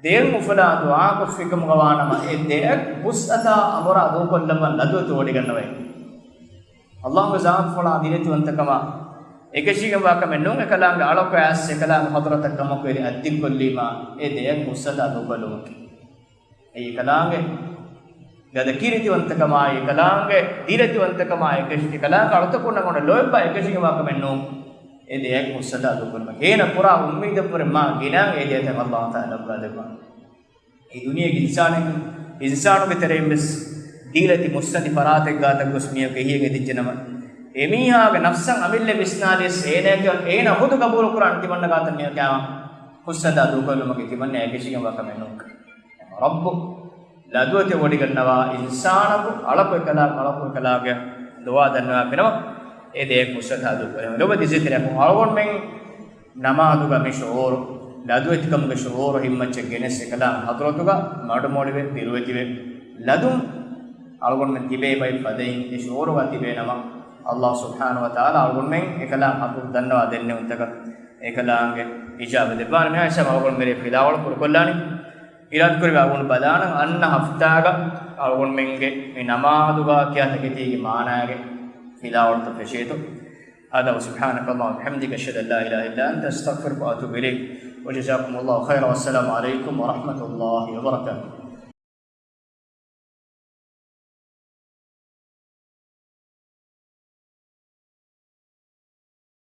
ދެއަތް އުފުލާ ދުޢާކޮށްފިކަމުގަ ވާނަމަ، އެ ދެއަތް ވުސްޢަތާ އަނބުރާ ދޫކޮށްލައްވަން ލަދުވެތި ވޮޑިގަންނަވައި. ﷲ ގެ ޒާތުފުޅާ ދީލަތިވަންތަކަމާ އެކަށީގެންވާ ކަމެއް ނޫން، އެކަލާނގެ އަޅަކަށް އައިސް އެކަލާނގެ ޙަޟްރަތަށް ކަމަކުވެރި އަތްދިއްކޮށްލީމާ، އެ ދެއަތް ވުސްޢަތާ ދޫކޮށްލުމަކީ. އެއީ އެކަލާނގެ ގަދަކީރިތިވަންތަކަމާއި، އެކަލާނގެ ދީލަތިވަންތަކަމާއި، އެކަށީ އެކަލާނގެ އަޅުތަކުންނަށް އޮންނަ ލޯތްބާ އެކަށީގެންވާ ކަމެއް ނޫން. އެ ދެއަތް ވުސްޢަތާ ދޫކުރުމަކީ. އޭނަ ކުރާ އުއްމީދަށްވުރެ މާ ގިނައިން އެ ދެއަތަށް ﷲ ތަޢާލާ ލައްވާދެއްވާނެ. އެ ދުނިޔޭގެ އިންސާނެއް، އިންސާނުގެ ތެރެއިން ވެސް ދީލަތި މުއްސަނދި ފަރާތެއްގާތަށް ގޮސް މީހަކު އެހީއެއް އެދިއްޖެ ނަމަ، އެމީހާގެ ނަފްސަށް އަމިއްލަ ވިސްނާލިޔަސް އޭނައަކަށް އޭނަ ޚުދު ގަބޫލުކުރާނެ ތިމަންނަ ގާތަށް މީހަކާ ވުސްޢަތާ ދޫކޮށްލުމަކީ ތިމަންނަ އެކަށީގެންވާ ކަމެއް ނޫން. ރައްބު ލަދުވެތި ވޮޑިގަންނަވާ އިންސާނަކު އަޅަކު އެކަލާ، އަޅަކު އެކަލާގެ ދުޢާ ދަންނަވާފިނަމަ، އެ ދެއަތް ފުރުޞަތު ހައްދު ކުރެވެން. ލޮބުވެތި ޒިކިރާ އަޅުގަނޑުމެން ނަމާދުގަ މި ޝުޢޫރު، ލަދުވެތިކަމުގެ ޝުޢޫރު ހިތްމައްޗަށް ގެނެސް އެކަލާނގެ ޙަޟްރަތުގަ މަޑުމޮޅިވެ، ބިރުވެތިވެ، ލަދުން އަޅުގަނޑުމެން ތިބޭ ބައެއް ފަދައިން އެ ޝުޢޫރުގަ ތިބޭނަމަ، ﷲ ސުބްޙާނަހޫ ވަތަޢާލާ އަޅުގަނޑުމެން އެކަލާނގެ ޙަޟްރަތު ދަންނަވާ ދެންނެވުންތަކަށް އެކަލާނގެ އިޖާބަ ދެއްވާނެ. މިހާ ހިސާބަށް އަޅުގަނޑު މިރޭ ފިލާވަޅު ކުރުކޮށްލާނީ. އިރާދަކުރެއްވި އަޅުގަނޑު ބަލާނަން އަންނަ ހަފްތާގަ އަޅުގަނޑުމެންގެ މި ނަމާދުގަ ކިޔާ ތަކެތީގެ މާނާގެ ފިލާވަޅުތައް ފެށޭތޯ. هذا وسبحانك اللهم وبحمدك، أشهد أن لا إله إلا أنت، أستغفرك وأتوب إليك، وجزاكم الله خيرا، والسلام عليكم ورحمة الله وبركاته.